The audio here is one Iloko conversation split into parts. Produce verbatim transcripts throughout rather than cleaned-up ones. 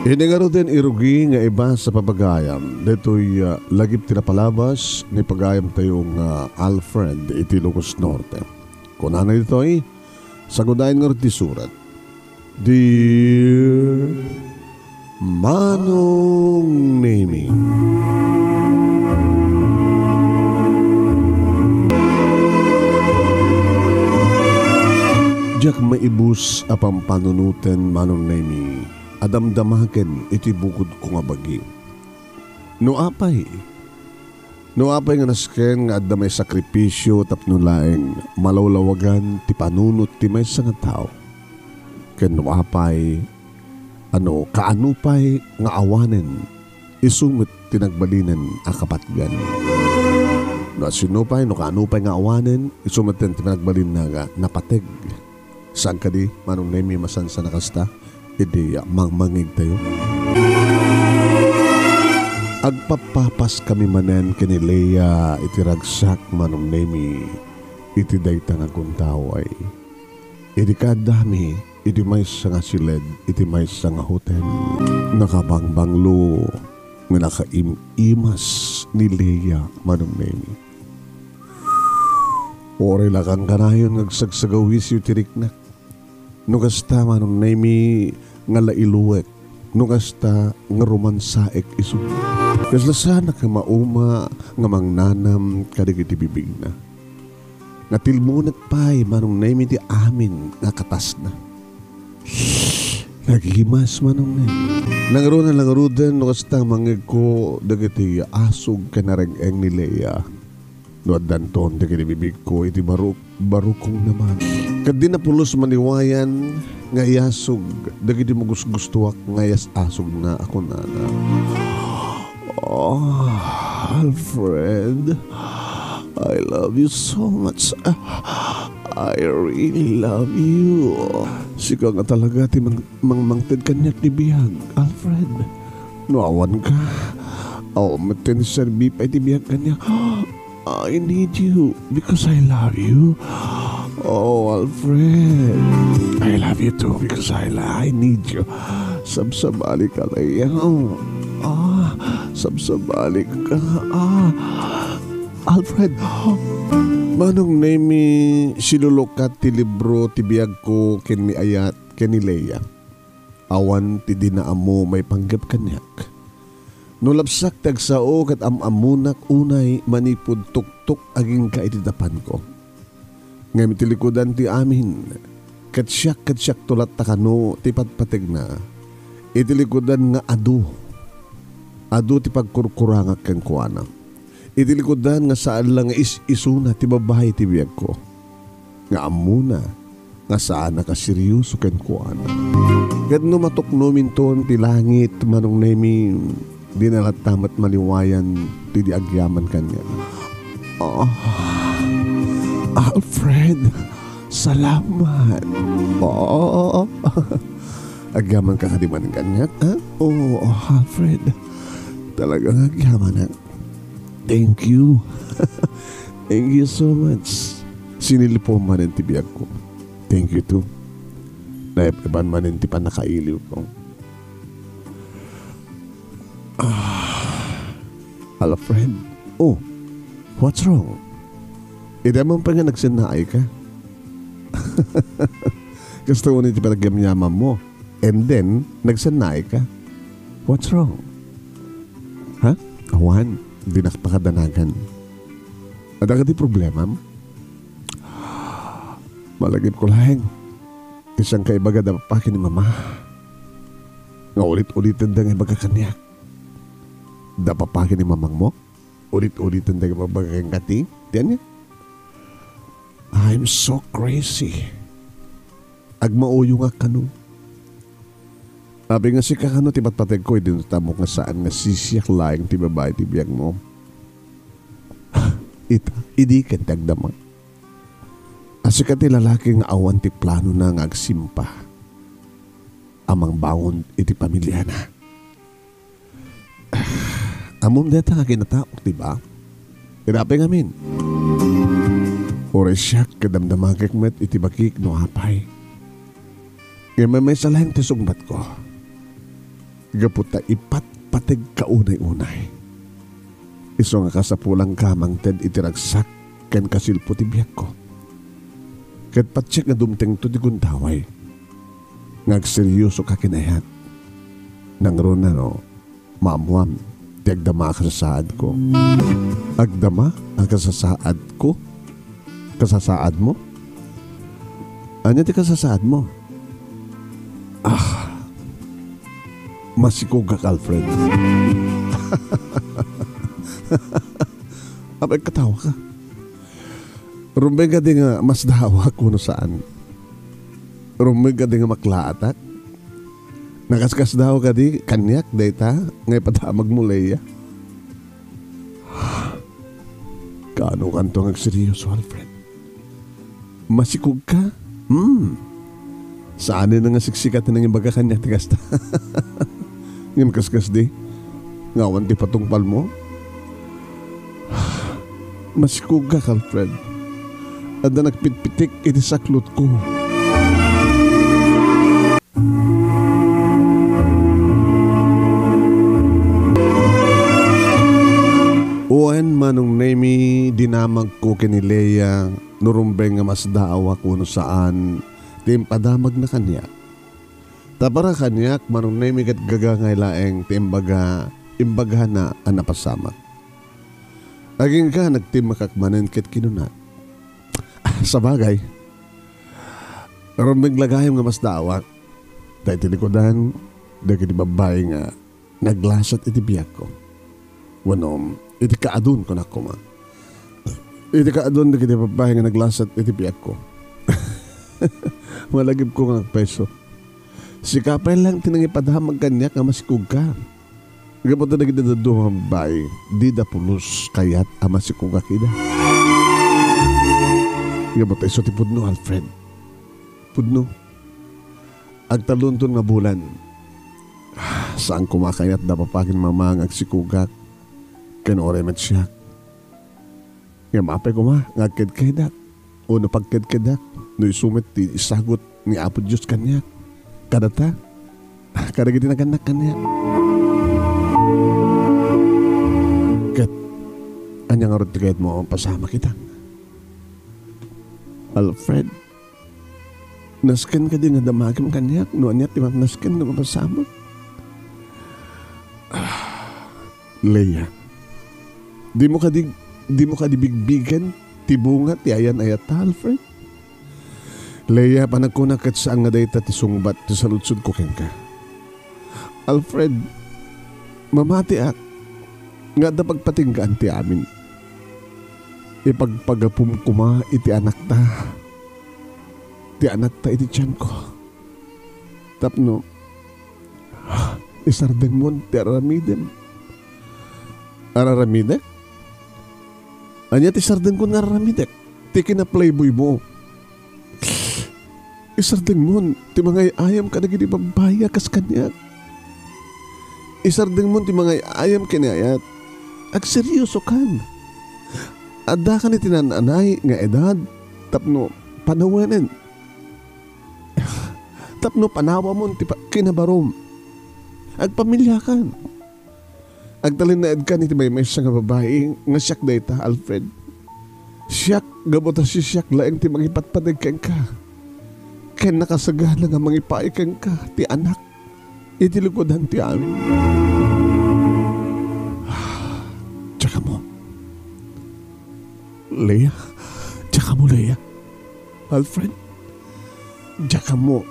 Idi ngaruden irugi nga ibasa pagayam daytoy, ah, lagip ti napalabas ni pagayamtayo nga Alfred iti Ilocos Norte. Kunana ditoy, sagudayen ngarud ti surat. Dear Manong Nemi. Diak maibus a pampanunoten, Manong Nemi, a damdamaken iti bukodko nga bagi. No apay, no apay nga nasken nga adda maisakripisio tapno laeng malawlawagan ti panunot ti maysa nga tao, ken no apay a no kaano pay nga awanen, isu met ti nagbalinen a kapatgan. No asino pay, no kaano pay nga awanen, isu met ti nagbalinna nga napateg. Saan kadi, Manong Nemi, masansan a kasta? Idi mangmangngegtayo. Agpappapaskami manen ken ni Lea iti ragsak, Manong Nemi, iti dayta nga gundaway. Idi kaaddami iti maysa nga siled iti maysa nga hotel, nakabangbanglo nga nakaim-imas ni Lea, Manong Nemi. Uray la kankanayon nga agsagsagawisyo ti riknak. No kasta, Manong Nemi, nga lailuek. No kasta nga romansaek isu. Kasla saanak a mauma nga mangnanam kadagiti bibigna. Natilmonek pay, Manong Nemi, ti amin nga katasna. Nagimas, Manong Nemi. Nangruna, nangruden, no kasta mangngegko dagiti asug ken nareng-eng ni Lea. No addanton dagiti bibigko iti baruk-, barukong naman. Ket di napulos maliwayan nga iyasug dagiti magusgustoak nga iyas-asugna a kunana, "Oh, Alfred, I love you so much. I really love you. Sika nga talaga ti mang-, mangmangted kaniak ti biag, Alfred. No awanka, awan met ti serbi pay ti biag kaniak. I need you because I love you. Oh, Alfred. I love you too because I lo-, I need you. Sabsabali ka, Lea. Ah, sabsabali ka. Ah, Alfred." Manong Nemi, silulukat ti libro ti biagko ken ni Ayat ken ni Lea. Awan ti di naammo maipanggep kaniak. No labsak ti agsao ket am-ammonak unay manipud tuktok agingga iti dapanko. Ngem iti likudan ti amin, ket siak, ket siakto latta kano ti patpategna. Iti likudan nga adu, adu ti pagkurkurangak kenkuana. Iti likudan nga saan la nga is-isuna ti babai ti biagko, nga ammona nga saanak a serioso kenkuana. Ket no matuknominton ti langit, Manong Nemi, dina latta met maliwayan ti di agyaman kaniak. Oh, Alfred, salamat. Oh, agyaman ka kadi manen kaniak, ha? Oh, Alfred, talagang agyamanak. Thank you. Thank you so much. Sinilipom manen ti biagko. Thank you too. Naep-epan manen ti pannakailiwko. Ah, Alfred. Oh, what's wrong? Idi man pay nga nagsennaay ka. Kasta unay ti panagyamyamam mo. And then, nagsennaay ka. What's wrong? Ha? Awan, dinak pakadanagan. Adda kadi problemam? Malagipko laeng ti saan ka ibaga da papa ken ni mama. Nga ulit-uliten da nga ibaga kaniak. Da papa ken ni mamang mo? Ulit-uliten da nga ibaga kenka ti, ti ania? I'm so crazy. Agmauyongak kano. Apay nga sika kano ti patpategko, idi natamok nga saan nga sisiak laeng ti babai ti biagmo. Ita, idi ken ti agdama. A sika ti lalaki nga awan ti planona nga agsimpa a mangbangon iti pamiliana. Ammom dayta nga kinataok, di ba? Ket apay ngamin? Uray siak ket damdamagek met iti bakik no apay. Ngem maymaysa laeng ti sungbatko. gapu ta ipatpategka unay-unay. Isu nga kasapulangka mangted iti ragsak ken kasilpo ti biagko. Ket patiek nga dumtengto ti gundaway nga agseriosoka ken ayat. Nangruna no maammoam ti agdama a kasasaadko. Agdama a kasasaadko? Kasasaadmo? Ania ti kasasaadmo? Ah, masikogak, Alfred. Apay, katawaka. Rumbeng kadi nga masdaawak wenno saan? Rumbeng kadi nga maklaatak? Nakaskasdaaw kadi kaniak dayta nga ipadamagmo, Leia? Kaanokanto nga agserioso, Alfred? Masikogka? Hmm. Saanen nga siksika ti nangibaga kaniak ti kasta. Ngem kaskasdi, nga awan ti patungpalmo? Masikogak, Alfred. Adda nagpitpitik iti saklotko. Wen, Manong Nemi, dinamagko ken ni Leia no rumbeng nga masdaawak wenno saan ti impadamagna kaniak. Ta para kaniak, Manong Nemi, ket gagangay laeng ti imbaga, imbagana a napasamak. Agingga, nagtimmakak manen ket kinunak, "Ah, sabagay, rumbeng la gayam nga masdaawak. Dayta likudan dagiti babbai nga naglasat iti biagko. Wenno, iti kaadun, kunak koma. Iti kaadun dagiti babbai nga naglasat iti biagko." Malagipko nga agpayso. Sika pay laeng ti nangipadamag kaniak nga masikogka. Gapu ta dagiti dadduma a babbai, dida pulos kayat a masikogak ida. Gapu ta isu ti pudno, Alfred. Pudno. Agtalonton nga bulan. Saan koma kayat da papagen mama nga agsikogak ken uray met siak. Ngem apay koma nga agkedkedak, wenno pagkedkedak, no isu met ti isagut ni Apo Dios kaniak, kadata, kadagiti nagannak kaniak. Ket ania ngarud ti kayatmo a mapasamak ita? Alfred, nasken kadi nga damagem kaniak no ania ti mapnasken nga mapasamak? Ah, Leia, dimo kadi, dimo kadi bigbigen ti bunga ti ayan-ayatta, Alfred? Leia, panagkunak ket saan nga dayta ti sungbat ti saludsodko kenka. Alfred, mamatiak nga adda pagpatinggaan ti amin. Ipagpagapum koma iti anakta, ti anakta iti tianko. Tapno isardengmon ti araramidem. Araramidek? Ania ti sardengkon nga araramidek? Ti kinaplayboymo. Isardengmon ti mangay-ayam kadagiti babbai a kas kaniak. Isardengmon ti mangay-ayam ken ni ayat. Agseriosokan. Addakan iti naan-anay nga edad tapno panawenen. Tapno panawamon ti pa-, kinabarom. Agpamiliakan. Agtalinaedkan iti maymaysa nga babai nga siak dayta, Alfred. Siak, gapu ta siak laeng ti mangipatpateg kenka. Ken nakasagana nga mangipaay kenka ti anak iti likudan ti amin. Diak ammo. Leia, diak ammo, Leia. Alfred, diak ammo.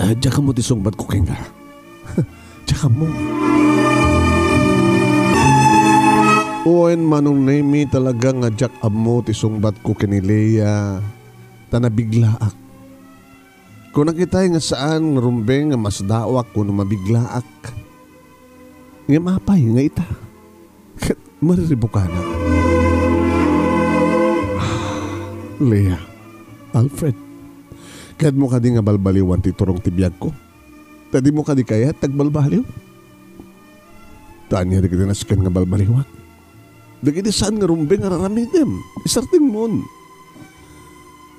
Ah, diak ammo ti sungbatko kenka. Diak ammo. Wen, Manong Nemi, talaga nga diak ammo ti sungbatko ken ni Leia, ta nabiglaak. Kunak itay nga saan nga rumbeng nga masdaawak wenno mabiglaak. Ngem apay nga ita? Ket mariribukanak. Leia, Alfred, kayatmo kadi nga balbaliwan ti turong ti biagko? Ta dimo kadi kayat ti agbalbaliw? Ta ania dagiti nasken nga balbaliwak? Dagiti saan nga rumbeng nga ar-aramidem, isardengmon.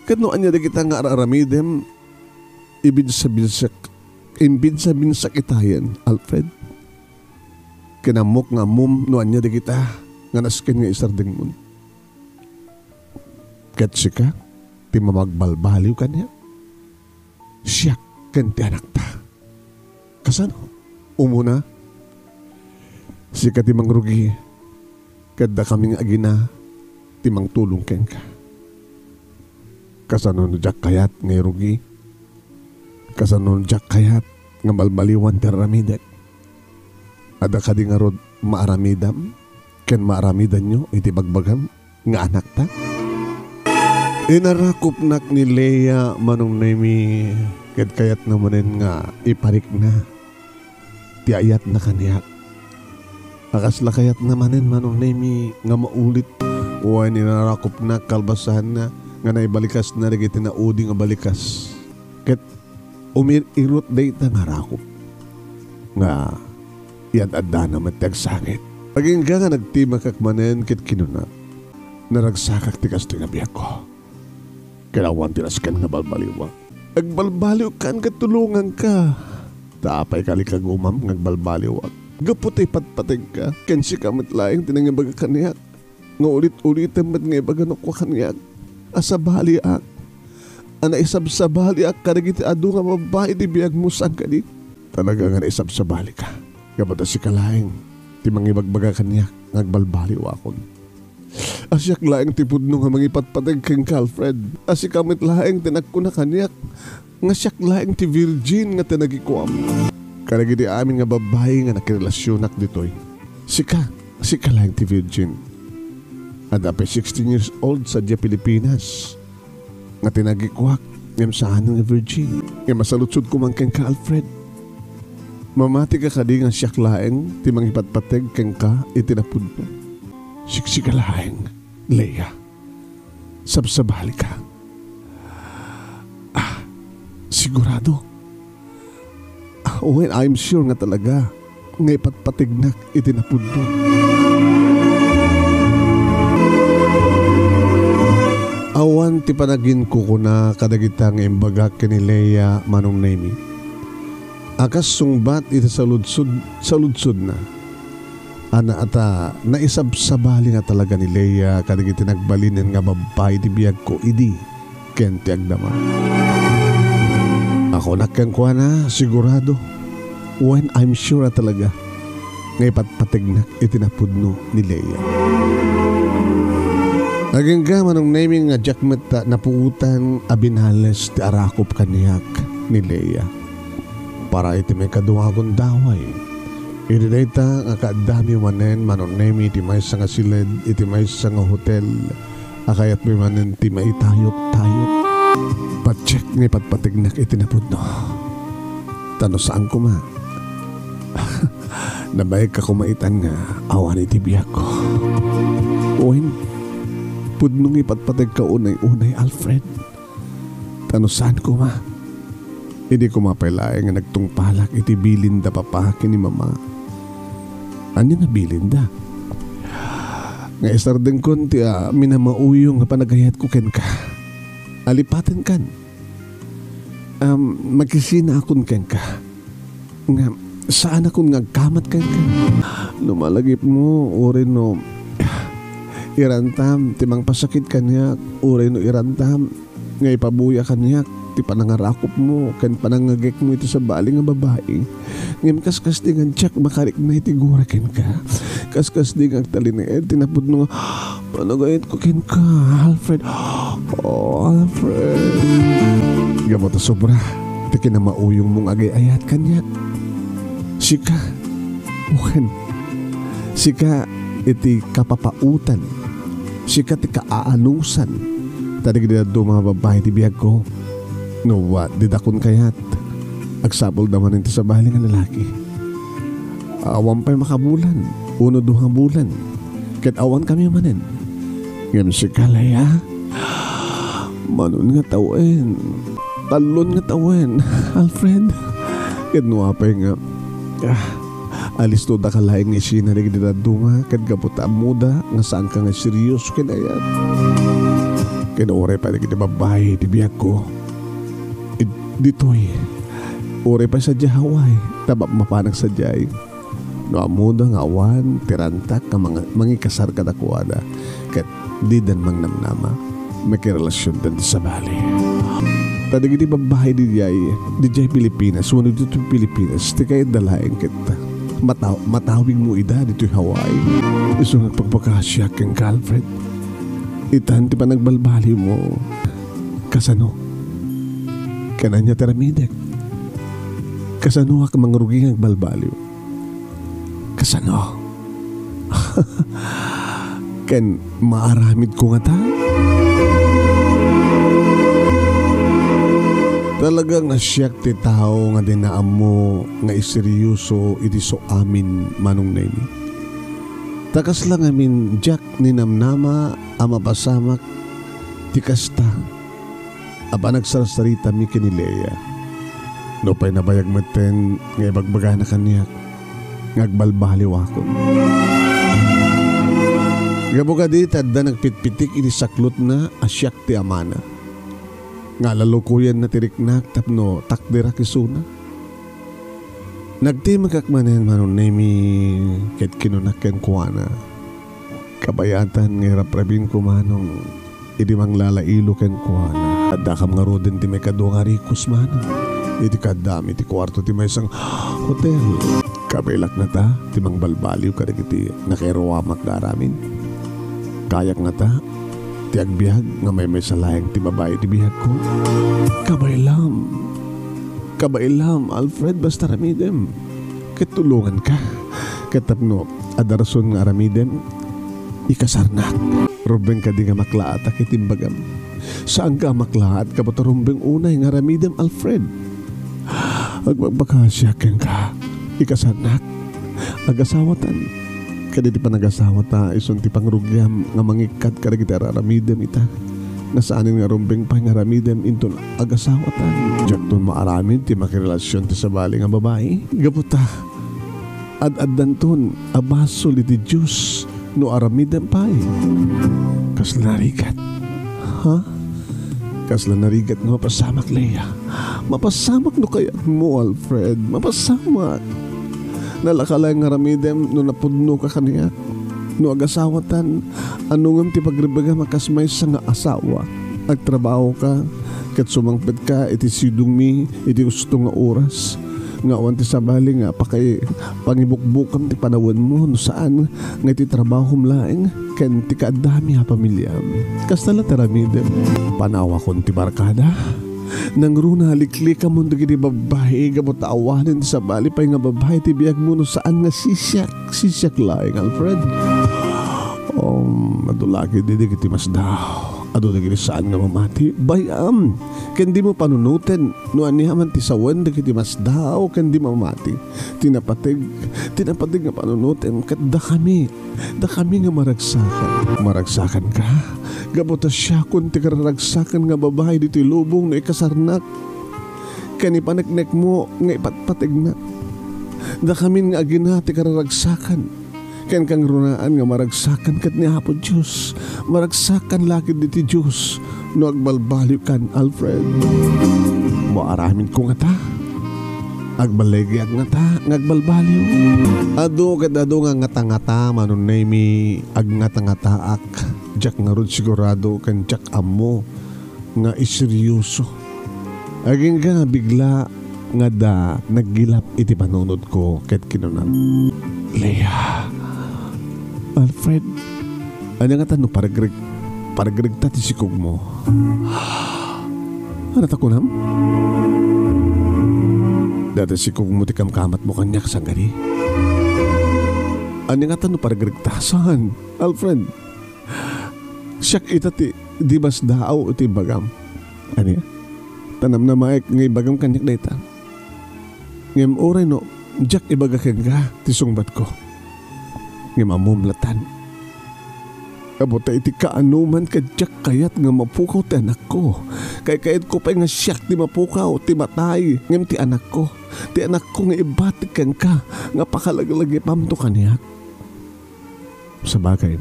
Ket no ania dagita nga ar-aramidem, ibidsabidsak, Imbinsa-binsak itayen, Alfred. Ken ammok nga ammom no ania dagita nga nasken nga isardengmon. Ket sika ti mamagbalbaliw kaniak. Siak ken ti anakta. Kasano? Umuna, sika ti mangrugi, ket dakami nga agina ti mangtulong kenka. Kasano no diak kayat nga irugi? Kasano no diak kayat nga balbaliwan ti aramidek? Adda kadi ngarud maaramidam ken maaramidanyo iti bagbagam nga anakta? Inarakopnak ni Lea, Manong Nemi, ket kayatna manen nga iparikna ti ayatna kaniak. A kasla kayatna manen, Manong Nemi, nga maulit. Wen inarakopnak kalpasanna nga naibalikasna dagiti naudi nga balikas. Ket umir-irot dayta nga arakop nga iyad-addana met ti agsangit. Agingga nga nagtimakak manen ket kinuna, "Naragsakak ti kastoy nga biagko. Ket awan ti nasken nga balbaliwak. Agbalbaliwkan ket tulonganka. Ta apay kalikagumam nga agbalbaliwak? Gapu ta ipatpategka, ken sika met laeng ti nangibaga kaniak. Nga ulit-ulitem met nga ibagano kua kaniak a sabaliak, a naisabsabaliak kadagiti adu nga babbai ti biagmo, saan kadi? Talaga nga naisabsabalika. Gapu ta sika laeng ti mangibagbaga kaniak nga agbalbaliwakon. A siak laeng ti pudno nga mangipatpateg kenka, Alfred. A sika met laeng ti nagkuna kaniak nga siak laeng ti virgin nga tinagikuam. Kadagiti amin nga babbai nga nakirelasionak ditoy, sika, sika laeng ti virgin. Adda pay sixteen years old sadiay Pilipinas nga tinagikuak, ngem saan nga virgin. Ngem masaludsodko man kenka, Alfred. Mamatika kadi nga siak laeng ti mangipatpateg kenka iti napudno? Siksika laeng, Lea. Sabsabalika. Ah, sigurado? Ah, wen, I'm sure nga talaga nga ipatpategnak iti napudno. Awan ti panaginkukuna kadagita nga imbagak ken ni Lea, Manong Nemi. A kas sungbat iti saludsod-, saludsodna. Ana, ata, naisabsabali nga talaga ni Lea kadagiti nagbalinen nga babbai ti biagko idi ken ti agdama. Kunak kenkuana, sigurado, wen, I'm sure a talaga nga ipatpategnak iti napudno ni Lea. Agingga, Manong Nemi, nga diak met napuotan a binales ti arakop kaniak ni Lea. Para iti maikadua a gundaway, idi dayta nga kaaddami manen, Manong Nemi, iti maysa nga siled iti maysa nga hotel a kayatmi manen ti maitayup-tayup. Patiek nga ipatpategnak iti napudno. Ta no saan koma, nabaigka koma itan nga awan iti biagko. Wen, pudno nga ipatpategka unay-unay, Alfred. Ta no saan koma, idi koma pay laeng nga nagtungpalak iti bilinda papa ken ni mama. Ania nga bilinda? Nga isardengkon ti, ah, minamauyong nga panagayatko kenka. Alipatenkan. Am, makisinaakon kenka. Nga, saanakon nga agkamat kenka. No malagipmo, uray no irantam ti mangpasakit kaniak, uray no irantam nga ipabuya kaniak ti panangarakopmo ken panangngegekmo iti sabali nga babai. Ngem kaskasdi nga diak makarikna iti gura kenka. Kaskasdi nga agtalinaed ti napudno nga panagayatko kenka, Alfred. Oh, Alfred. Gapu ta sobra ti kinamauyongmo nga agay-ayat kaniak. Sika, wen, sika iti kapapaotan, sika ti kaaanusan ta dagiti dadduma nga babbai ti biagko. No, ah, dida kon kayat, agsapulda manen ti sabali nga lalaki. Awan pay makabulan, uno dua nga bulan, ket awankami manen. Ngem sika, Lea, manon nga tawen, tallon nga tawen, Alfred. Ket no apay nga, ah, alistodaka laeng nga isina dagiti dadduma, ket gapu ta ammoda nga saanka nga serioso ken ayat. Ken uray pay dagiti babbai ti biagko, id-, ditoy, Uray pay sadiay Hawaii, ta mapmapanak sadiay. No ammoda nga awan ti rantak nga mang-, mangikasar kadakuada, ket didan mangnamnama, makirelasiondan ti sabali. Ta dagiti babbai didiay, didiay Pilipinas, wenno ditoy Pilipinas, ti kayatda laeng ket mataw-, matawigmo ida ditoy Hawaii. Isu nga agpakpakasiak kenka, Alfred. Itan ti panagbalbaliwmo. Kasano? Ken ania ti aramidek? Kasanoak mangrugi nga agbalbaliw? Kasano? Ken maaramidko ngata? Talaga nga siak ti tao nga di naammo nga iseryoso iti suamin, Manong Nemi. Ta kasla ngamin diak ninamnama a mapasamak ti kasta a panagsarsaritami ken ni Lea. Nupay nabayag metten nga ibagbagana kaniak nga agbalbaliwakon. Gapu kadi ta adda nagpitpitik iti saklotna a siak ti amana, nga alalukoyanna ti riknak tapno takderak isuna. Nagtimekak manen, Manong Nemi, ket kinunak kenkuana, kabayatan nga iraprabinko, Manong, idi manglalailo kenkuana. Addakam ngaruden ti maikadua nga rikos, Manong, iti kaaddami ti kuarto ti maysa nga hotel. Kabaelak ngata ti mangbalbaliw kadagiti nakairuamak nga aramid? Kayak ngata ti agbiag nga maymaysa laeng ti babai ti biagko? Kabaelam. Kabaelam, Alfred, basta aramidem ket tulonganka. Ket tapno adda rason nga aramidem, ikasarnak. Rumbeng kadi nga maklaatak iti imbagam? Saanka a maklaat gapu ta rumbeng unay nga aramidem, Alfred. Agbagbakasiak kenka. Ikasarnak. Agasawatan. Ket iti panagasawata, isun ti pangrugiam nga mangikkat kadagiti ar-aramidem ita. Nga saanen nga rumbeng pay nga aramidem inton agasawatan. Diakton maaramid ti makirelasion ti sabali nga babai. Gapu ta, ad-addanton a basol iti Dios no aramidem pay. Kasla narigat. Ha? Kasla narigat nga mapasamak, Lea. Mapasamak no kayatmo, Alfred. Mapasamak. Nalaka laeng nga aramidem no napudnoka kaniak. No agasawatan, ano ngem ti pagribegam a kas maysa nga asawa? Agtrabahoka, ket sumangpetka iti sidongmi iti husto nga oras, nga awan ti sabali nga pakay-, pangibukbukam ti panawenmo no saan nga iti trabahom laeng ken ti kaaddami a pamiliam. Kasta la ti aramidem. Panawakon ti barkada. Nangruna a liklikamon dagiti babbai gapu ta awanen ti sabali pay nga babbai ti biagmo no saan nga sisiak, sisiak laeng, Alfred. Um, adu la ketdi dagiti masdaaw. Adu dagiti saan nga mamati. Bay-am, ken dimo panunoten no aniaman ti sawen dagiti masdaaw ken di mamati. Ti napateg, ti napateg nga panunotem ket dakami, dakami nga maragsakan. Maragsakanka? Gapu ta siakon ti kararagsakan nga babai ditoy lubong no ikasarnak. Ken ipaneknekmo nga ipatpategnak. Dakamin nga agina ti kararagsakan. Ken kangrunaan nga maragsakan ket ni Apo Dios. Maragsakan la ketdi ti Dios no agbalbaliwkan, Alfred. Maaramidko ngata? Agballigiak ngata nga agbalbaliw? Adu ket adu nga ngata-ngata, Manong Nemi, agngata-ngataak. Diak ngarud sigurado ken diak ammo nga iseryoso. Agingga nga bigla nga adda naggilap iti panunotko ket kinunam, "Lea, Alfred, ania ngata no paregreg-, paregregta ti sikogmo?" "Ania ta kunam? Dayta sikogmo ti kamkamatmo kaniak, saan kadi? Ania ngata no paregregta? Saan, Alfred?" Siak ita ti di masdaaw iti ibagam. Ania? Ta namnamaek nga ibagam kaniak dayta. Ngem uray no diak ibaga kenka ti sungbatko. Ngem ammom latan. Gapu ta iti kaanoman ket diak kayat nga mapukaw ti anakko. Kaykayatko pay nga siak ti mapukaw, ti matay, ngem ti anakko. Ti anakko nga ibatik kenka nga pakalaglagipanto kaniak. Sabagay,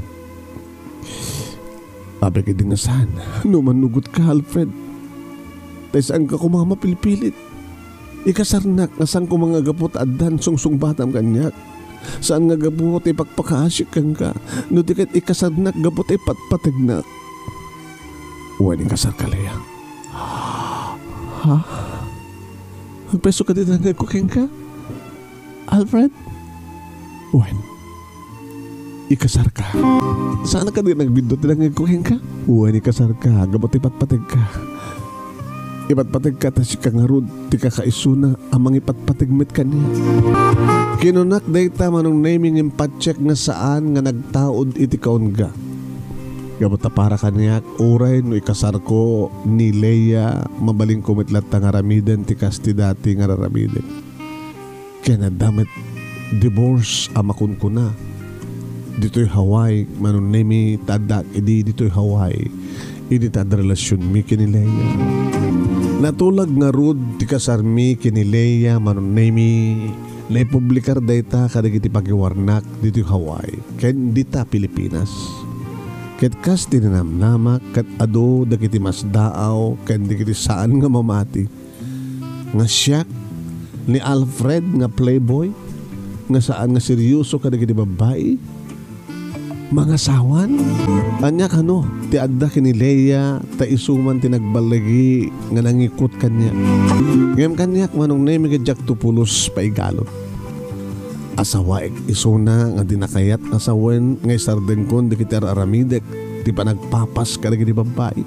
apay ketdi nga saan no manugotka, Alfred? Ta saanka koma mapilpilit. Ikasarnak nga saan koma nga gapu ta addan sungsungbatam kaniak. Saan nga gapu ta ipakpakaasik kenka, no di ket ikasarnak gapu ta ipatpategnak. Wen, ikasarka, Leia. Ha? Agpeso kadi ti nangngegko kenka, Alfred? Wen, ikasarka. Saan kadi nagbiddut ti nangngegko kenka? Wen, ikasarka, gapu ta ipatpategka. Ipatpategka ta sika ngarud ti kakaisuna a mangipatpateg met kaniak. Kinunak dayta, Manong Nemy, ngem patiek nga saan nga nagtaud iti kaunga. Gapu ta para kaniak, uray no ikasarko ni Leia, mabalinko met latta nga aramiden ti kas ti dati nga ar-aramidek. Ken adda met divorce a makunkuna ditoy Hawaii, Manong Nemy, ta addaak idi ditoy Hawaii, idi ta adda relasionmi ken ni Leia. Natulag ngarud ti kasarmi ken ni Leia, Manong Nemy. Naipublikar dayta kadagiti pagiwarnak ditoy Hawaii ken dita Pilipinas. Ket kas ti ninamnamak, ket adu dagiti masdaaw ken dagiti saan nga mamati nga siak ni Alfred nga playboy, nga saan nga seryoso kadagiti babbai, mangasawan? Ania kano ti adda ken ni Leia ta isu man ti nagballigi nga nangikut kaniak? Ngem kaniak, Manong Nemy, ket diakto pulos paigalon. Asawaek isuna nga di nakayat nga sawen nga isardengkon dagiti ar-aramidek ti panagpapas kadagiti babbai.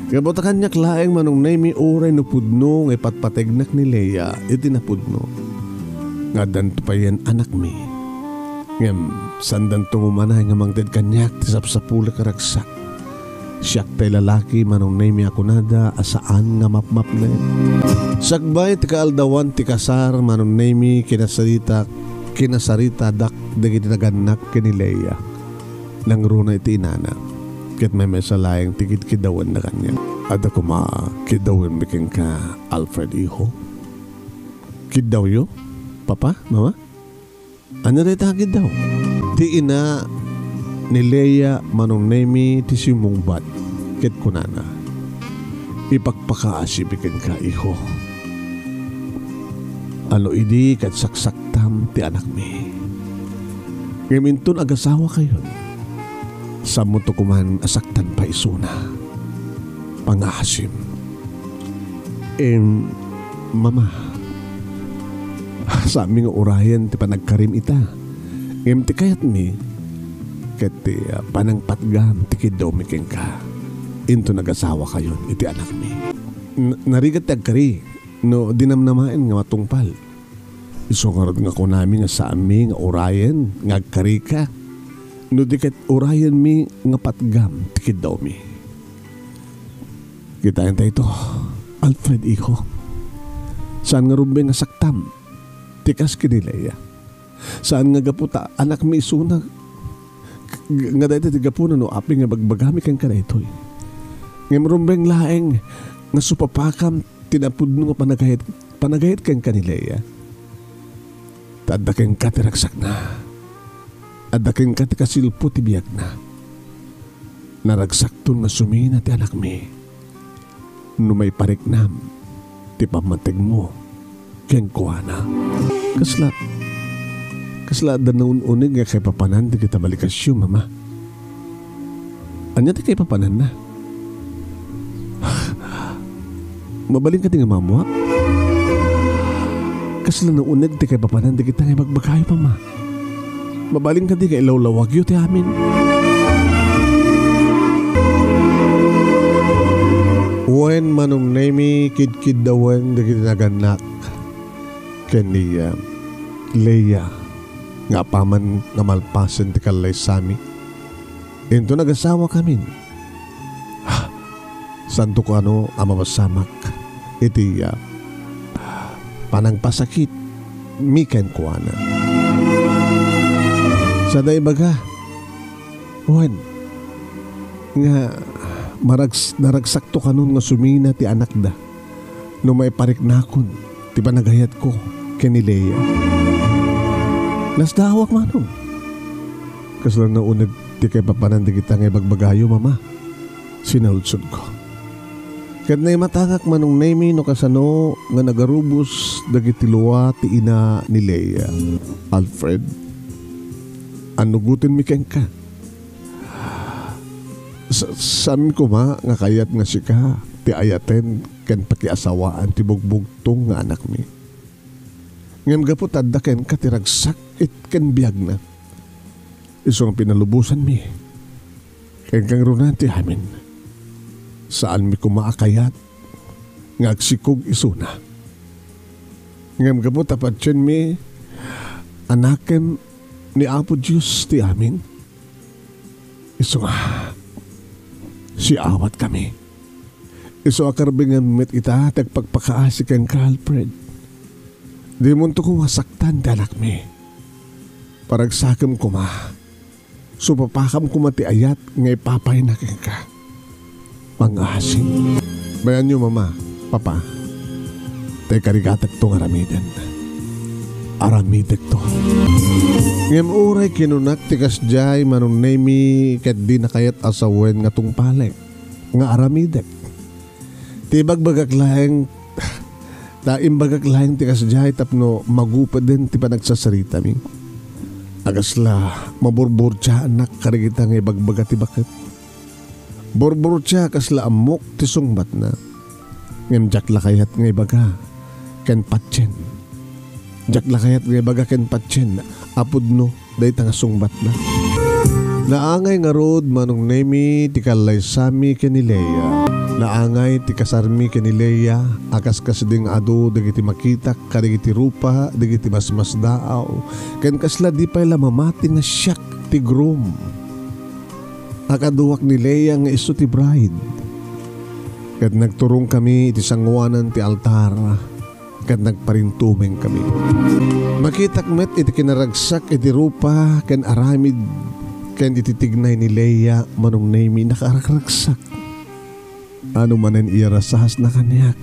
Gapu ta kaniak laeng, Manong Nemy, uray no pudno nga ipatpategnak ni Leia iti napudno nga addanto payen anakmi. Ngem saandanto umanay nga mangted kaniak ti sapsapulek a ragsak. Siak tay lalaki, Manong Nemy, a kunada a saan nga mapmapnek. Sakbay ti kaaldawan ti kasar, Manong Nemy, kinasarita, kinasaritadak dagiti nagannak ken ni Leia. Nangruna iti inana, ket maymaysa laeng ti kidkiddawenna kaniak. Adda koma kiddawenmi kenka, Alfred, iho. Kiddawyo, Papa, Mama? Ania dayta a kiddaw? Ti ina ni Leia, Manong Nemy, ti simmungbat ket kunana, "Ipakpakaasimi kenka, iho. A no idi ket saksaktam ti anakmi. Ngem inton agasawakayon, sammoto koman a saktan pay isuna. Pangaasim." Em, Mama, saanmi nga urayen ti panagkarim ita. Ngem ti kayatmi ket ti, ah, panangpatgam ti kiddawmi kenka inton agasawakayon iti anakmi. N-, narigat ti agkari no di namnamaen nga matungpal. Isu ngarud nga kunami nga saanmi nga urayen nga agkarika, no di ket urayenmi nga patgam ti kiddawmi. Kitaen ta ito, Alfred, iho. Saan nga rumbeng nga saktam ti kas ken ni Leia. Saan nga gapu ta anakmi isuna, g-, nga dayta ti gapuna no apay nga ibagbagami kenka daytoy. Ngem rumbeng laeng nga supapakam ti napudno nga panagayat, panagayat kenka ni Leia. Ta adda kenka ti ragsakna. Adda kenka ti kasilpo ti biagna. Naragsakton nga sumina ti anakmi no maipariknam ti pammategmo kenkuana. Kasla, kasla adda naun-uneg nga kaipapanan dagita balikasyo, Mama. Ania ti kaipapananna? Mabalin kadi nga maammoak? Kasla nauneg ti kaipapanan dagita nga ibagbagayo, Mama? Mabalin kadi nga ilawlawagyo ti amin? Wen, Manong Nemy, kidkiddawen dagiti nagannak ken ni, ah, Leia nga apaman nga malpasen ti kallaysami, inton agasawakamin, saanto kano a mapasamak iti, ah, panangpasakitmi kenkuana. Sada ibaga, wen, nga marags-, naragsakto kanon nga sumina ti anakda no maipariknakon ti panagayatko ken ni Leia. Nasdaawak, Manong. Kasla nauneg ti kaipapanan dagita nga ibagbagayo, Mama, sinaludsodko. Ket naimatangak, Manong Nemi, no kasano nga nagarubos dagiti lua ti ina ni Leia. Alfred, annugotenmi kenka. Sa-, saanmi koma nga kayat nga sika ti ayaten ken pakiasawaan ti bugbugtong nga anakmi. Ngem gapu ta adda kenka ti ragsak ket ken biagna, isu nga pinalubosanmi kenka ngaruden ti amin. Saanmi koma a kayat nga agsikog isuna. Ngem gapu ta patienmi, anakem ni Apo Dios ti amin. Isu nga, siawatkami. Isu a karbengem met ita ti agpakpakaasi kenka, Alfred. Dimonto koma saktan ti anakmi. Paragsakem koma. Supapakam koma ti ayat nga ipapayna kenka. Pangngaasi. Bayanyo, Mama, Papa, ta ikarigatekto nga aramiden. Aramidekto. Ngem uray kinunak ti kasdiay, Manong Nemi, ket dina kayat a sawen nga tungpalek nga aramidek. Ti ibagbagak laeng, ta imbagak laeng ti kasdiay tapno magupeden ti panagsasaritami. A kasla maburburtiaanak kadagita nga ibagbaga ti baket. Burburtia kasla ammok ti sungbatna. Ngem diak la kayat nga ibaga ken patien. Diak la kayat nga ibaga ken patien a pudno dayta nga sungbatna. Naangay ngarud, Manong Nemi, ti kallaysami ken ni Leia. Naangay ti kasarmi ken ni Leia a kaskasdi nga adu dagiti makitak kadagiti rupa dagiti masmasdaaw ken kasla di pay la mamati nga siak ti groom. Akaduak ni Leia nga isu ti bride. Ket nagturongkami iti sangoanan ti altar ket nagparintumengkami. Makitak met iti kinaragsak iti rupa ken aramid ken iti tignay ni Leia, Manong Nemi, nakaragragsak. Ano manen iyarasasna kaniak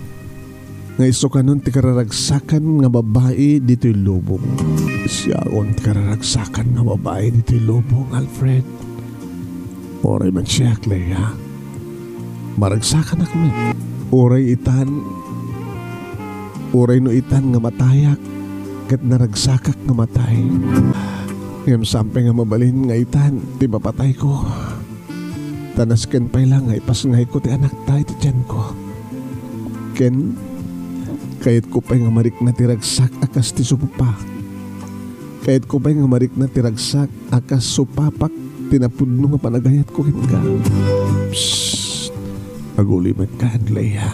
nga isu kanon ti kararagsakan nga babai ditoy lubong. Siakon ti kararagsakan nga babai ditoy lubong, Alfred. Uray man siak, Leia, maragsakanak met. Uray itan, uray no itan nga matayak, ket naragsakak nga matay. Ngem saan pay nga mabalin nga itan ti mapatayko. Ta nasken pay la nga ipasngayko ti anakta iti tianko. Ken, kayatko pay nga marikna ti ragsak a kas ti supapak. Kayatko pay nga marikna ti ragsak a kas supapak ti napudno nga panagayatko kenka. Psst! Aguli met kan, Leia.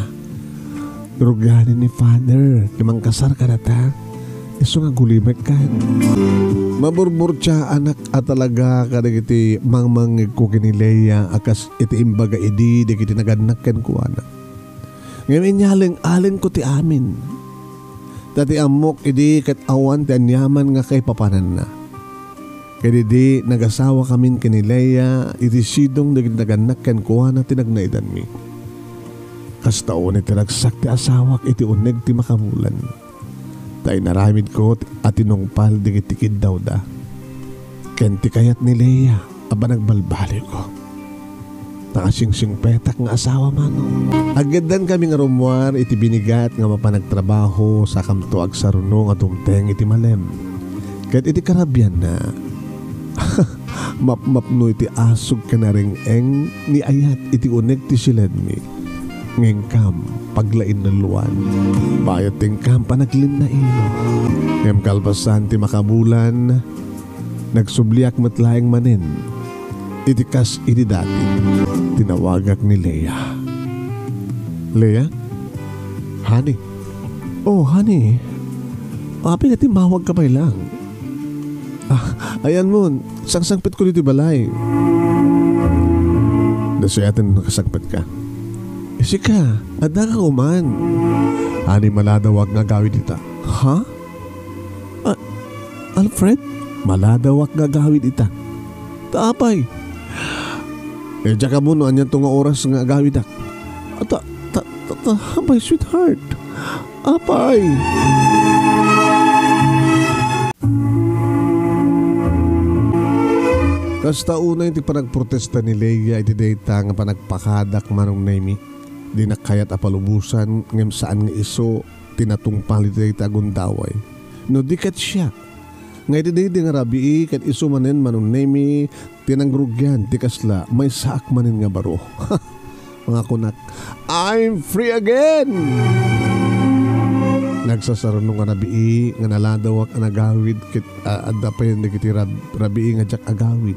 Rugianen ni Father ti mangkasar kadata. Isu nga aguli met kan. Maburburtiaanak a talaga kadagiti mangmangngegko ken ni Leia a kas iti imbaga idi dagiti nagannak kenkuana. Ngem inyaleng-alengko ti amin. Ta ti ammok idi ket awan ti aniaman nga kaipapananna. Ket idi nagasawakamin ken ni Leia, iti sidong dagiti nagannak kenkuana ti nagnaedanmi. Kasta unay ti ragsak ti asawak iti uneg ti makabulan. Ta inaramidko a tinungpal dagiti kiddawda ken ti kayat ni Leia a panagbalbaliwko. Nakasingsingpetak nga asawa, Manong. Aggeddankami nga rummuar iti binigat nga mapan agtrabaho, sakamto agsaruno nga dumteng iti malem. Ket iti karabianna, mapmapno iti asog ken nareng-eng ni ayat iti uneg ti siledmi. Ngem kam, paglainluluan. Bayat ti inkam panaglinnaino. Ngem kalpasan ti makabulan, nagsubliak met laeng manen iti kas idi dati. Tinawagak ni Leia. Leia? Honey? Oh, honey. Apay nga timmawag ka pay lang? Ah, ayan mo, sangsangpet ko ditoy balay. Dasuyaten nakasangpet ka. Eh, sika, adda ka kuman. Honey, maladawak nga agawid ita. Ha? Ah, Alfred? Maladawak nga agawid ita. Ta apay? Eh, diak ammo no anianto nga oras nga agawidak. Ah, ta, ta, ta, ta, apay, sweetheart? Apay? Kasta unay ti panagprotesta ni Leia iti dayta nga panagpakadak, Manong Nemi. Dinak kayat a palubosan, ngem saan nga isu ti natungpal iti dayta a gundaway. No di ket siak, nga iti daydi nga rabii ket isu manen Manong Nemi ti nangrugian ti kasla, maysaak manen nga baro. Nga kunak, "I'm free again!" Nagsasarno nga rabii nga naladawak a nagawid ket, a, adda payen dagiti rab-, rabii nga diak agawid.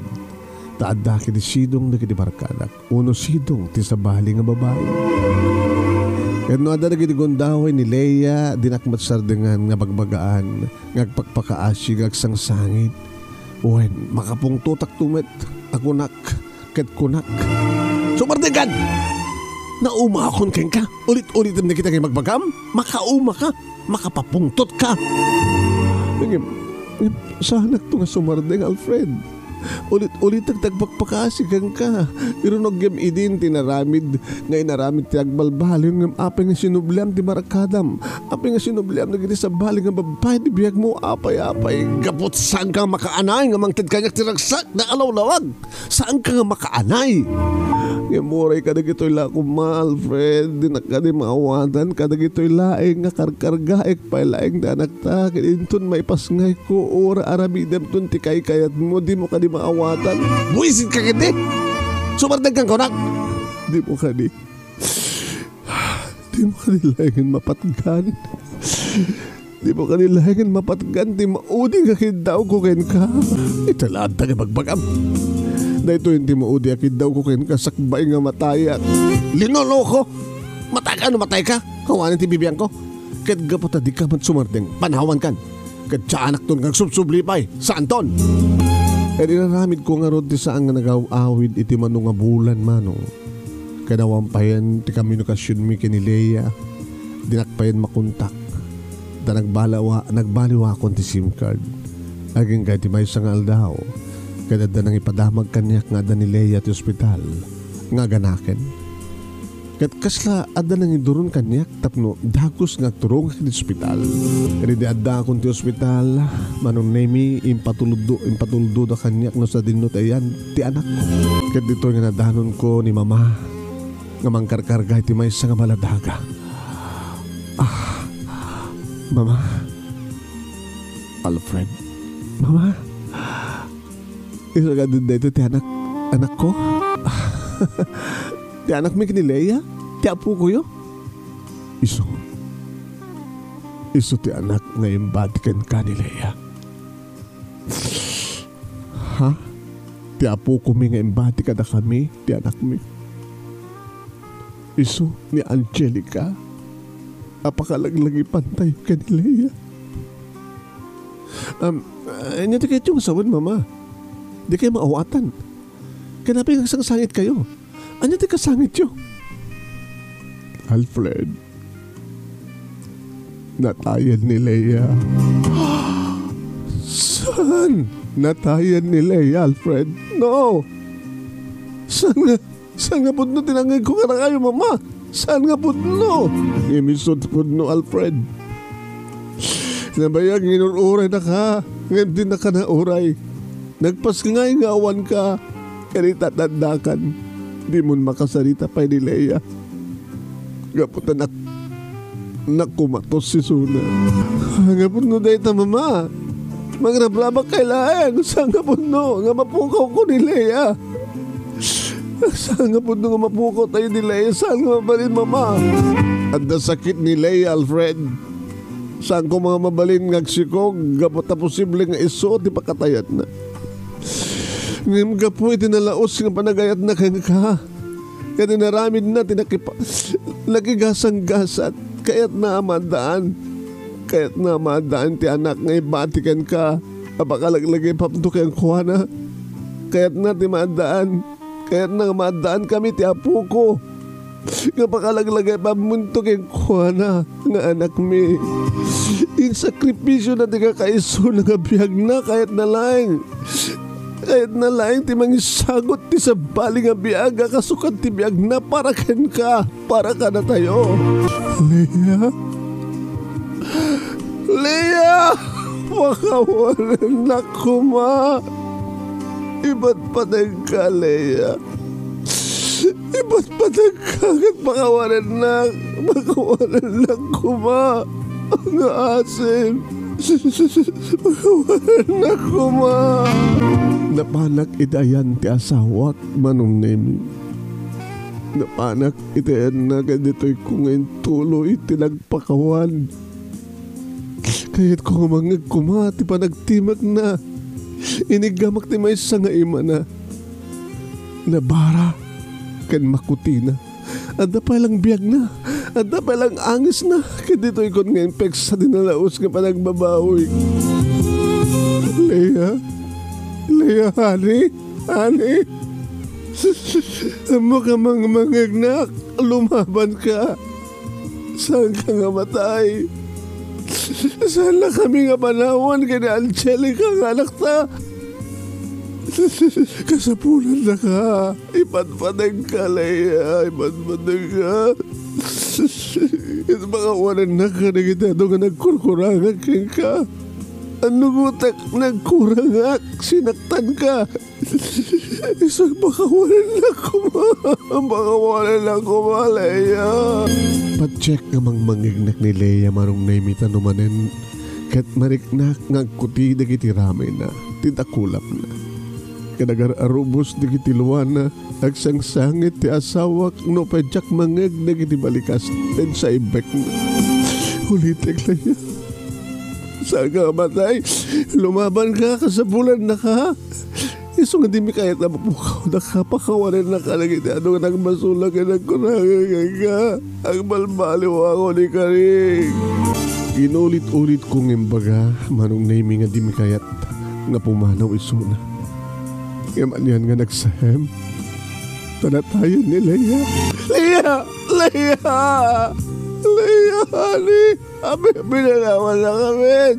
Ta adda ket sidong dagiti barkadak. Uno sidong ti sabali nga babai. Ket no adda dagiti gundaway ni Lea, dinak met sardengan nga bagbagaan nga agpakpakaasi nga agsangsangit. Wen, makapungtotakto met a kunak ket kunak, "Sumardengkan! Naumakon kenka! Ulit-ulitem dagita nga ibagbagam! Makaumaka! Makapapungtotka!" Ngem, ngem, saanakto nga sumardeng, Alfred. Ulit-ulitek ti agpakpakaasi kenka. Irunogem idin ti inaramid nga inaramid ti agbalbaliw, ngem apay nga sinubliam ti barkadam? Apay nga sinubliam dagiti sabali nga babbai ti biagmo? Apay, apay, gapu ta saanka nga makaanay nga mangted kaniak ti ragsak nga alawlawag? Saanka nga makaanay? Ngem uray kadagitoy la koma, Alfred, dinak kadi maawatan kadagitoy laeng nga karkargaek pay laeng ti anakta, ket inton maipasngayko, uray aramidemton ti kaykayatmo, dimo kadi maawatan? Buisit ka ketdi! Sumardengkan kunak! Dimo kadi, dimo kadi laengen mapatgan? Dimo kadi laengen mapatgan ti maudi nga kiddawko kenka? Ita la adda nga ibagbagam. Daytoyen ti maudi a kiddawko kenka sakbay nga matayak. Linoloko! Matayka no matayka, awanen ti bibiangko. Ket gapu ta dika met sumardeng, panawankan. Ket saanakton nga agsubsubli pay, saanton. Ket inaramidko ngarud ti saan nga nagaw-awid iti mano nga bulan, Manong. Ket awan payen ti komunikasionmi ken ni Lea. Dinak payen makontak. Ta nagbalawa-, nagbaliwakon ti SIM card. Agingga iti maysa nga aldaw, ket adda nangipadamag kaniak nga adda ni Lea ti ospital nga aganaken. Ket kasla adda nangiduron kaniak tapno dagus nga agturongak iti ospital. Idi addaakon ti ospital, Manong Nemi, impatuldo-, impatuldoda kaniak no sadino ti ayan ti anakko. Ket ditoy nga nadanonko ni Mama nga mangkarkarga iti maysa nga baladaga. Ah, Mama. Alfred. Mama. Isu kadi daytoy ti anak, anakko? Ti anakmi ken ni Lea? Ti apokoyo? Isu. Isu ti anak nga imbati kenka ni Lea. Ha? Ti apokomi nga imbati kadakami ti anakmi. Isu ni Angelica a pakalaglagipantayo ken ni Lea. Um, ania ti kayatyo nga sawen, Mama? Dikay maawatan. Ken apay nga agsangsangitkayo? Ania ti kasangityo? Alfred, natayen ni Lea. Saan? Natayen ni Lea, Alfred? No! Saan nga, saan nga pudno ti nangngegko kadakayo, Mama? Saan nga pudno? Ngem isu ti pudno, Alfred. Nabayag nga inur-uraynaka, ngem dinaka nauray. Nagpasngay nga awanka, ket ita ti addakan, dimon makasarita pay ni Lea. Gapu ta nak-, nakumatos isuna. Nga pudno dayta, Mama. Mangrabrabak kay laeng. Saan nga pudno nga mapukawko ni Lea? Saan nga pudno nga mapukawtayo ni Lea? Saan nga mabalin, Mama? Adda sakit ni Lea, Alfred. Saanko nga mabalin nga agsikog gapu ta posible nga isu ti pakatayatna. Ngem gapu iti nalaus nga panagayatna kenka, ket inaramidna ti nakipa-, nakigasanggasat, kayatna a maaddaan. Kayatna a maaddaan ti anak nga ibati kenka a pakalaglagipamto kenkuana. Kayatna ti maaddaan. Kayatna nga maaddaankami ti apoko nga pakalaglagipammonto kenkuana nga anakmi. Insakripisiona ti kakaisuna nga biagna, kayatna laeng. Kayatna laeng ti mangisagut ti sabali nga biag a kasukat ti biagna para kenka, para kadatayo. Lea? Lea! Pakawanennak koma! Ipatpateg ka, Lea. Ipatpateg ka ket pakawanennak, pakawanennak koma nga asin. Pakawanennak koma. Napanak iti ayan ti asawak, Manong Nemi. Napanak iti ayanna ket ditoyko nga intuloy ti nagpakawan. Kayatko nga mangngeg koma ti panagtimekna. Iniggamak ti maysa nga imana. Nabara ken makutina. Adda pay lang biagna. Adda pay lang angisna. Ket ditoykon nga impeksa ti nalaus nga panagbabawi. Leia? Leia, honey? Honey? Ammok a mangmangngegnak. Lumabanka. Saanka nga matay. Saannakami nga panawan ken ni Angelica nga anakta. Kasapulannaka. Ipatpateg ka, Leia. Ipatpateg ka. Ket pakawanennak kadagiti adu nga nagkurkurangak kenka. Annugotek, nagkurangak, sinaktanka. Isu pakawanennak koma. Pakawanennak koma, Leia. Patiek nga mangmangngegnak ni Leia, Manong Nemi, ta no manen ket mariknak nga agkuti dagiti ramayna, ti dakulapna. Ket agar-arubos dagiti luana, agsangsangit ti asawak no pay diak mangngeg dagiti balikas ken saibekna. Ulitek, Leia. Saanka nga matay. Lumabanka, kasapulannaka. Isu nga dimi kayat a mapukawnak, pakawanennak kadagiti adu nga nagmasulak ken nagkurangak kenka. Agbalbaliwakon, ikarik. Inulit-ulitko nga imbaga, Manong Nemi, nga dimi kayat nga pumanaw isuna. Ngem anian nga nagsaem? Tanatayan ni Leia. Leia! Leia! Leia, honey! Abi, binanawannakami.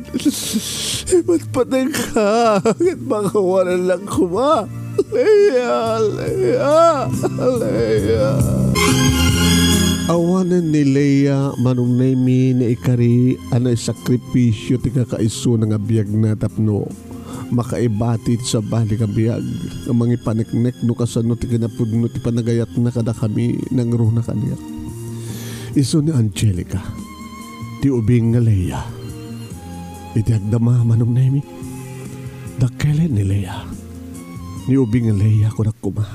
Ipatpateg ka. Ket pakawanennak koma. Leia, Leia, Leia. Awanen ni Leia, Manong Nemi, ni ikari a naisakripisio ti kakaisuna nga biagna tapno makaibati ti sabali nga biag nga mangipaneknek no kasano ti kinapudno ti panagayatna kadakami nangruna kaniak. Isu ni Angelica, ti ubing nga Leia. Iti agdama, Manong Nemi, dakkelen ni Leia. Ni ubing nga Leia, kunak koma,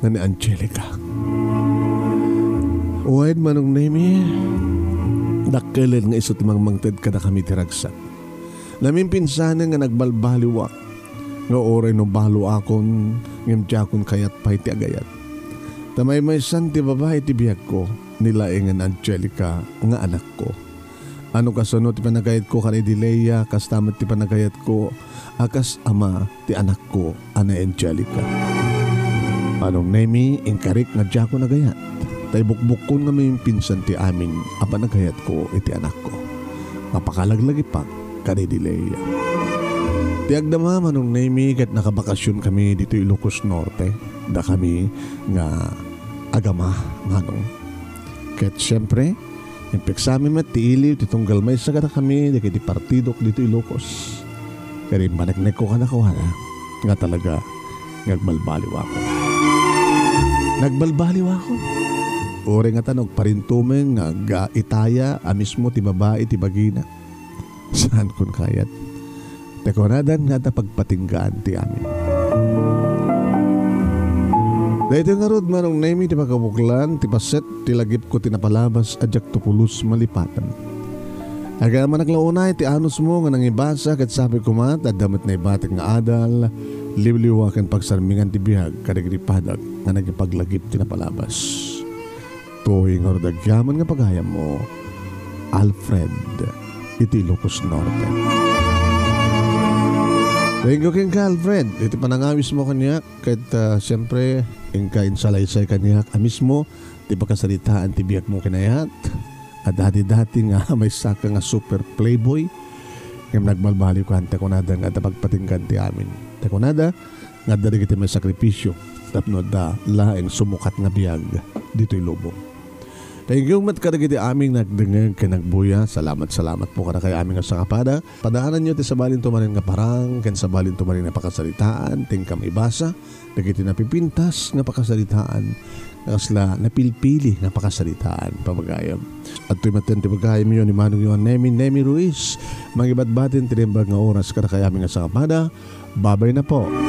nga ni Angelica. Wen, Manong Nemi, dakkelen nga isu ti mangmangted kadakami ti ragsak. Namimpinsanen nga nagbalbaliwak nga uray no baloakon, ngem diakon kayat pay ti agayat. Ta maymaysan ti babai ti biagko, ni laengen Angelica nga anakko. A no kasano ti panagayatko kadaydi Leia, kasta met ti panagayatko a kas ama ti anakko a ni Angelica. Manong Nemi, inkarik nga diakon agayat, ta ibukbukkon nga mamimpinsan ti amin a panagayatko iti anakko. Mapakalaglagipak kadaydi Leia. Ti agdama, Manong Nemi, ket nakabakasionkami ditoy Ilocos Norte, dakami nga agama, Manong. Ket siempre, impeksami met ti iliw ti tunggal maysa kadakami dagiti partidok ditoy Ilocos. Ket impaneknekko kadakuada nga talaga nga agbalbaliwakon. Nagbalbaliwakon. Uray ngata no agparintumeng nga aga-itaya a mismo ti babai ti bagina. Saankon kayat. Ta kunadan nga adda pagpatinggaan ti amin. Daytoy ngarud, Manong Nemi, ti pakabuklan ti paset ti lagipko ti napalabas a diakto pulos malipatem. Agamanak la unay ti anusmo nga nangibasa ket sapay koma ta adda met naibatik nga adal, liwliwa ken pagsarmingan ti biag kadagiti padak nga nagipaglagip ti napalabas. Toy ngarud agyaman nga pagayammo, Alfred, iti Ilocos Norte. Thank you kenka, Alfred, iti panangawismo kaniak, ket, ah, siempre, inka insalaysay kaniak a mismo ti pakasaritaan ti biagmo ken ayat a dati-dati nga maysaka nga super playboy, ngem nagbalbaliwka ta kunada nga adda pagpatinggaan ti amin. Ta kunada, nga adda dagiti maisakripisio tapno adda laeng sumukat nga biag ditoy lubong. Thank you met kadagiti amin nga agdengngeg ken agbuya. Salamat, salamat po kadakay amin nga sangapada. Padaananyo ti sabalinto manen nga parang ken sabalinto manen nga pakasaritaan, ti inkam ibasa dagiti napipintas nga pakasaritaan, kasla napilpili nga pakasaritaan, pamagayam. Adtoy metten ti pagayamyo ni manongyo a Nemi, Nemi Ruiz. Mangibatbatin ti naimbag nga oras kadakay amin nga sangapada. Babay na po.